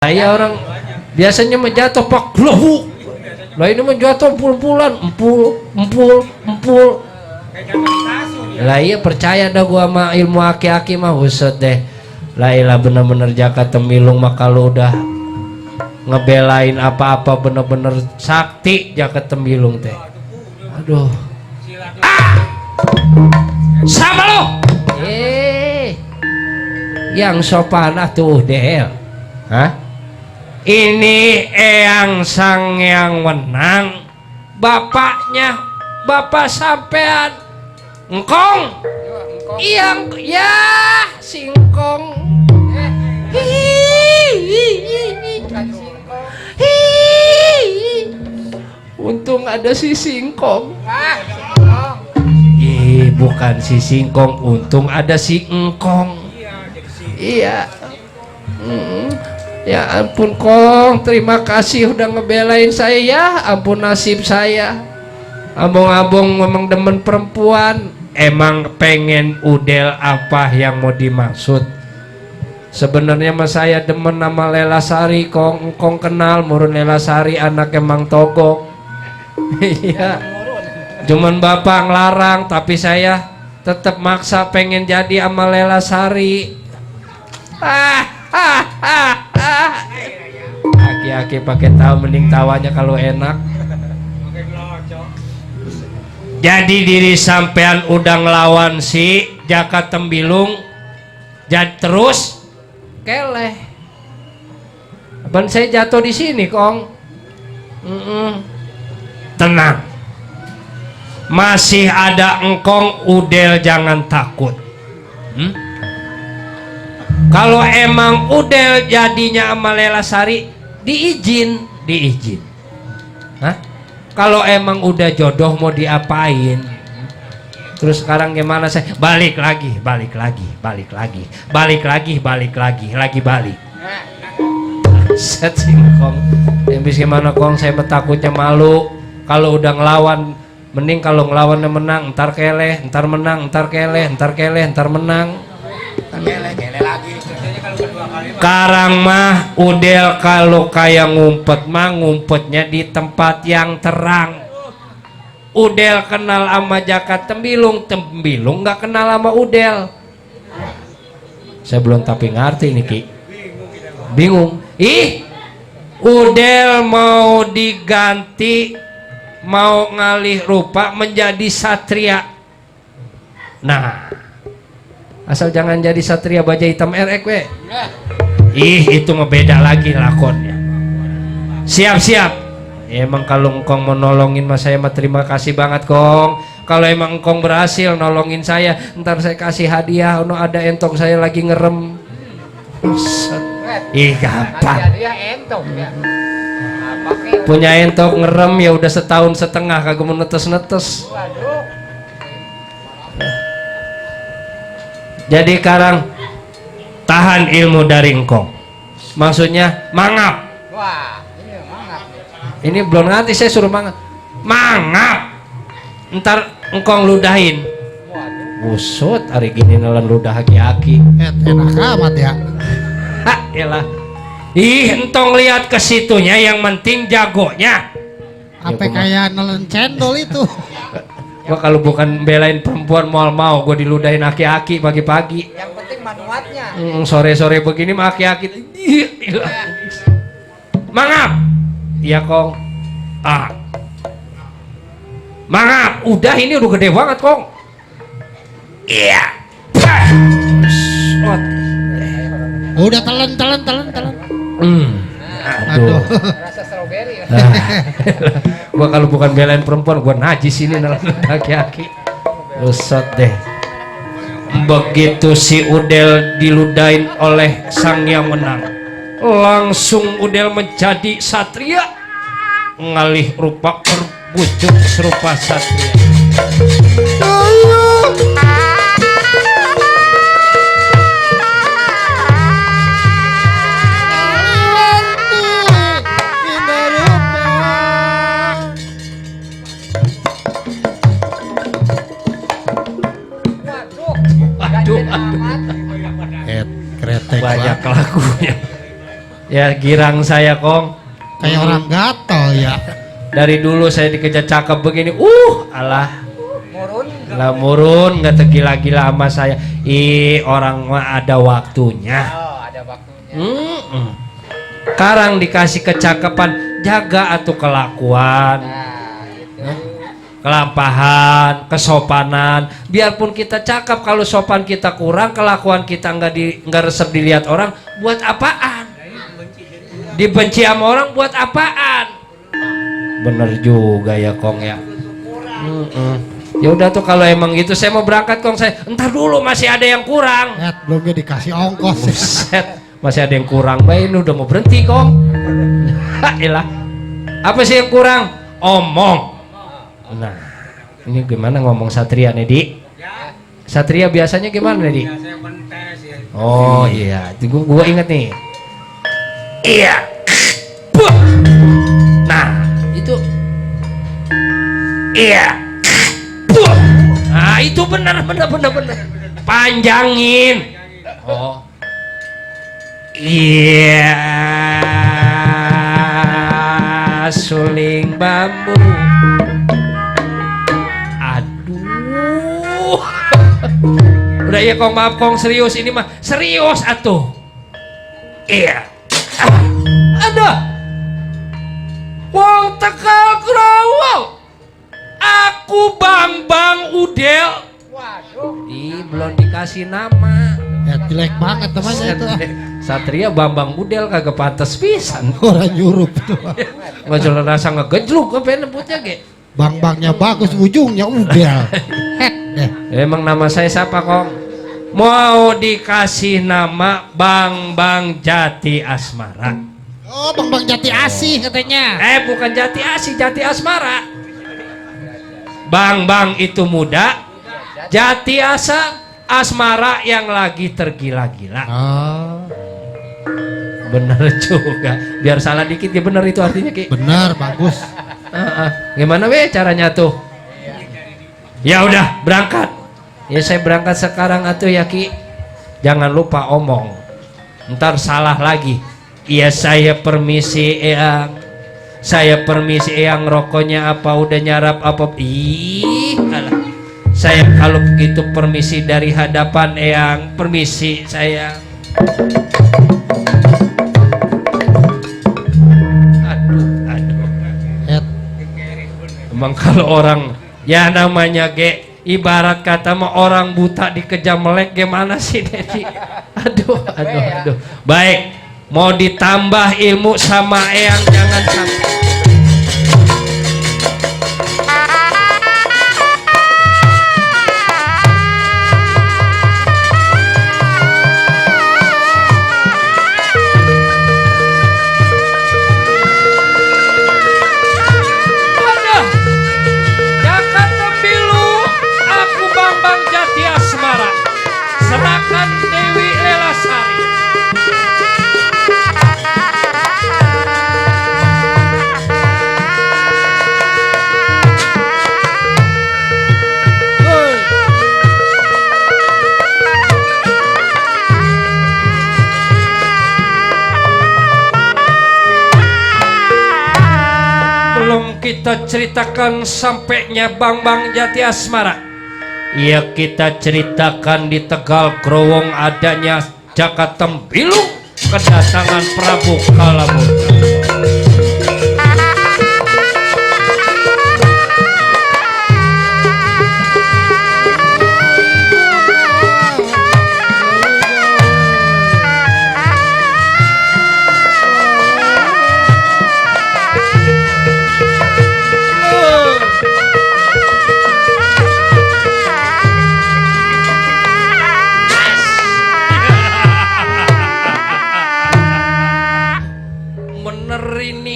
Saya orang biasanya menjatuh pak lohu, lah ini menjatuh empul-empulan, empul. Lah iya percaya dah gua sama ilmu aki-aki mah usut deh. Lah ilah bener-bener jaka temilung mah kalau udah ngebelain apa-apa bener-bener sakti jaka temilung teh. Aduh. Sama lo. Yang sopan atuh Del. Hah? Ini Eyang Sang yang menang, bapaknya bapak sampean engkong yang ya singkong untung ada si singkong bukan si singkong, untung ada si engkong. Iya. Ya ampun Kong, terima kasih udah ngebelain saya ya. Ampun nasib saya. Abong-abong memang demen perempuan. Emang pengen udel apa yang mau dimaksud? Sebenarnya mah saya demen nama Lela Sari Kong. Kong kenal murun Lela Sari anak emang Togok. Iya. Cuman bapak ngelarang, tapi saya tetap maksa pengen jadi sama Lela Sari. Aki-aki pakai tahu mending tawanya kalau enak. Jadi diri sampean udah ngelawan si Jaka Tembilung, jadi terus keleh. Ban saya jatuh di sini Kong. Tenang, masih ada engkong udel, jangan takut. Kalau emang udel jadinya sama Lela Sari, diizin. Hah? Kalau emang udah jodoh mau diapain? Terus sekarang gimana saya? Balik lagi. Set singkong. Habis gimana Kong? Saya takutnya malu. Kalau udah ngelawan, mending kalau ngelawannya menang, ntar keleh, ntar menang, ntar keleh, ntar menang. Keleh lagi. Sekarang mah udel kalau kayak ngumpet mah ngumpetnya di tempat yang terang. Udel kenal sama Jaka Tembilung, Tembilung nggak kenal sama udel. Saya belum tapi ngerti nih Ki. Bingung. Udel mau diganti, mau ngalih rupa menjadi satria. Nah, asal jangan jadi satria baja hitam RX we. Itu mah beda lagi lakonnya. Siap. Emang kalau engkong mau nolongin mas saya mah terima kasih banget Kong. Kalau emang engkong berhasil nolongin saya, ntar saya kasih hadiah. Ono ada entong saya lagi ngerem. Gampang. Punya entong ngerem ya udah setahun setengah kagak mau netes. Jadi sekarang tahan ilmu dari engkong. Maksudnya mangap. Wah, iya mangap. Ini belum nanti saya suruh mangap. Mangap. Ntar engkong ludahin. Busut hari gini nelan ludah aki-aki. Enak amat ya. Elah. Entong lihat ke situnya, yang penting jagonya. Apa kayak nelen cendol itu? Gua kalau bukan belain perempuan mau gue diludahin aki-aki pagi-pagi. Yang penting manuatnya. Sore-sore begini mah aki-aki. Mangap. Iya Kong. Mangap. Udah ini udah gede banget Kong. Iya. Udah telan. Aduh. Rasa stroberi. Gua kalau bukan belain perempuan gua najis ini dalam aki-aki. Usut deh. Begitu si udel diludain oleh sang yang menang, langsung udel menjadi satria, ngalih rupa berwujud serupa satria. Kretek banyak lagunya. Ya girang saya Kong. Kayak orang gatel ya. Dari dulu saya dikejar cakep begini. Alah. Murun. Lah murun nggak tergila-gila sama saya. Orang mah ada waktunya. Oh, ada waktunya. Sekarang dikasih kecakapan, jaga atuh kelakuan. Nah, gitu. Kelampahan, kesopanan. Biarpun kita cakep, kalau sopan kita kurang, kelakuan kita nggak resep dilihat orang, buat apaan? Dibenci sama orang buat apaan? Bener juga ya Kong ya. Ya udah tuh kalau emang gitu saya mau berangkat Kong, saya entar dulu masih ada yang kurang. Belum dikasih ongkos. Buset, masih ada yang kurang. Baik, ini udah mau berhenti Kong. Ilah. Apa sih yang kurang? Omong. Nah, ini gimana ngomong Satria nih, Di? Satria biasanya gimana nih, Di? Oh iya, gua inget nih. Iya. Buh. Nah, itu. Iya. Buh. Nah, itu benar. Panjangin. Oh. Iya. Suling bambu. Aduh. Udah ya Kong, maaf Kong, serius ini mah. Serius atuh. Iya. Ada wong Tegal Growol, aku Bambang Udel. Waduh. Belum dikasih nama. Ya jelek banget temannya itu. Satria Bambang Udel kagak pantas pisan. Orang nyurup tuh. Nggak rasa ngegejluk apa nyebutnya ge. Bang-bangnya bagus, ujungnya udel. Emang nama saya siapa Kong? Mau dikasih nama Bang Jati Asmara. Oh, Bang Jati Asih katanya. Bukan Jati Asih, Jati Asmara. Bang itu muda, Jati Asmara yang lagi tergila-gila. Oh, Bener juga. Biar salah dikit ya bener itu artinya Ki. benar, bagus. Gimana caranya tuh? Ya udah berangkat. Ya saya berangkat sekarang atuh ya Ki. Jangan lupa omong. Ntar salah lagi. Iya saya permisi Eyang. Saya permisi Eyang, rokoknya apa udah nyarap apa? Alah. Saya kalau begitu permisi dari hadapan Eyang. Permisi saya. Aduh. Emang kalau orang ya namanya ibarat kata mah orang buta dikejar melek gimana sih Dedi? Aduh. Baik, mau ditambah ilmu sama Eyang jangan sampai. Serahkan Dewi Lelasari. Belum kita ceritakan sampainya Bang Jati Asmara. Ya kita ceritakan di Tegal Growong adanya Jaka Tembilung, kedatangan Prabu Kalamurka.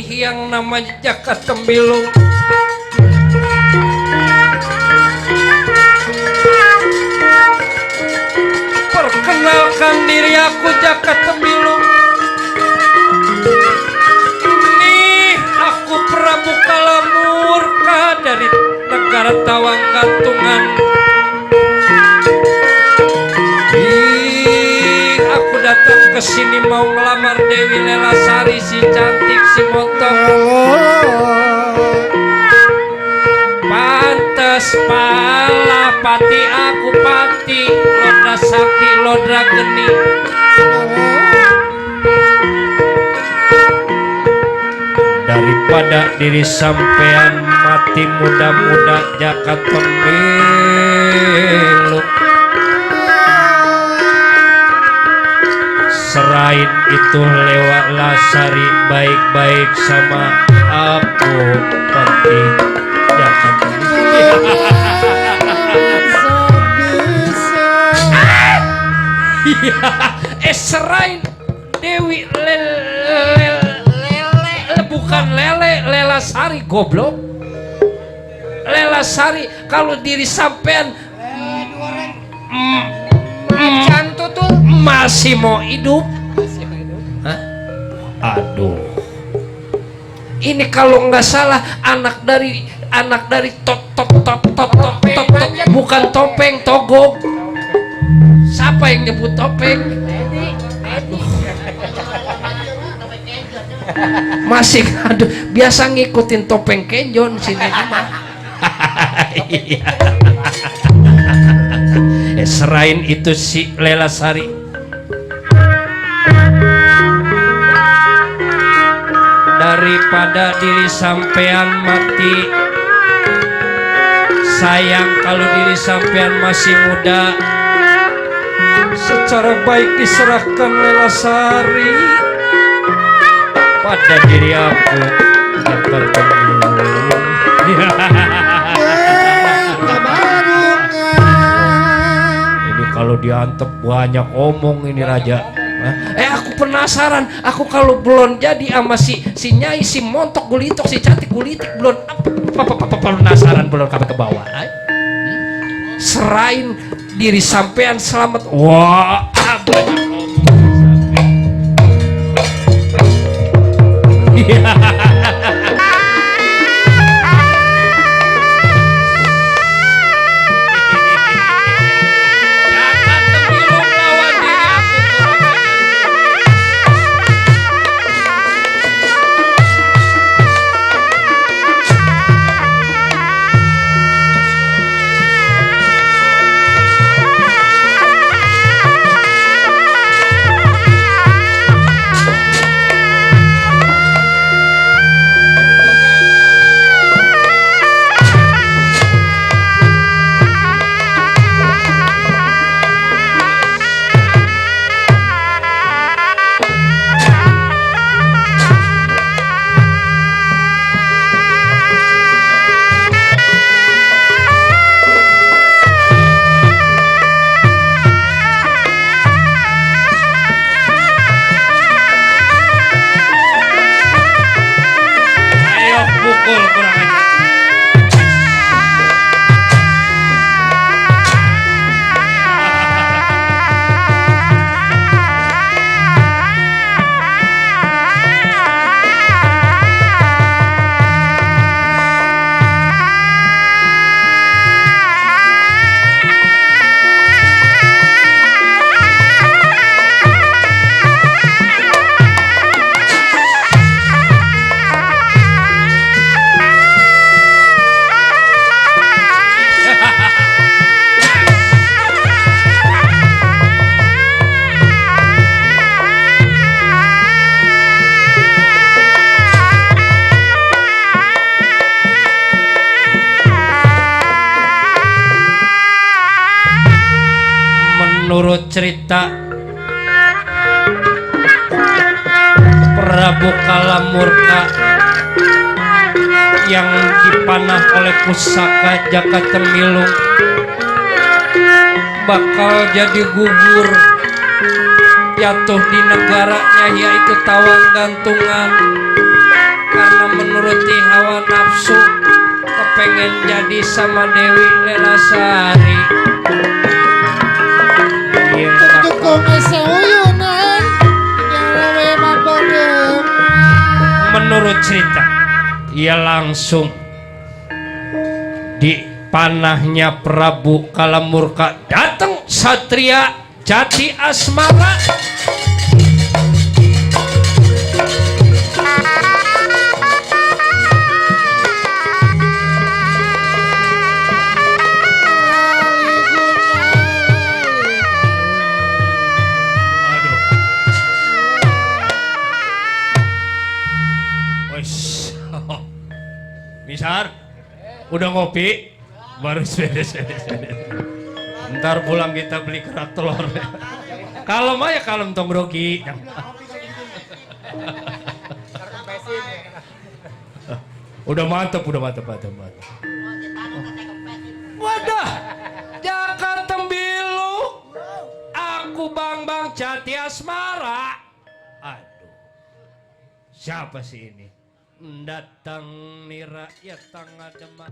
Yang namanya Jaka Tembilung. Perkenalkan diri aku Jaka Tembilung. Ini aku Prabu Kalamurka dari negara Tawang Gantungan. Aku datang ke sini mau ngelamar Dewi Lelasari. geni daripada diri sampean mati muda-muda jakat pemilu. Serain itu lewat lasari baik-baik sama aku penting jakat serain Dewi bukan Lelasari goblok. Lelasari kalau diri sampean Cantu tuh masih mau hidup. Hah? Aduh. Ini kalau nggak salah anak dari top bukan topeng togok. Siapa yang nyebut topeng? Masih aduh biasa ngikutin topeng kenjon sini mah. Serain itu si Lelasari daripada diri sampean mati, sayang kalau diri sampean masih muda. Secara baik diserahkan Lelasari pada diri aku akan ini kalau diantep banyak omong ini raja. Aku penasaran, aku kalau belum jadi sama si Nyai, si Montok Gulitok, si Cantik Gulitik belum apa penasaran belum kabeh ke bawah. Serain diri sampean selamat. Wah, banyak omong. Jangan tembilung lawan diri aku menurut cerita Prabu Kalamurka yang dipanah oleh pusaka Jaka Tembilung bakal jadi gugur jatuh di negaranya yaitu Tawang Gantungan karena menuruti hawa nafsu kepengen jadi sama Dewi Lelasari. Menurut cerita ia langsung di panahnya Prabu Kalamurka datang Satria Jati Asmara. Misar, udah ngopi? Baru beres. Ntar pulang kita beli kerak telur. Kalem aja kalem tong grogi. Udah mantep. Wadah, Jakarta Tembilu. Aku Bang Jati Asmara. Aduh, siapa sih ini? Datang nih rakyat tengah demak.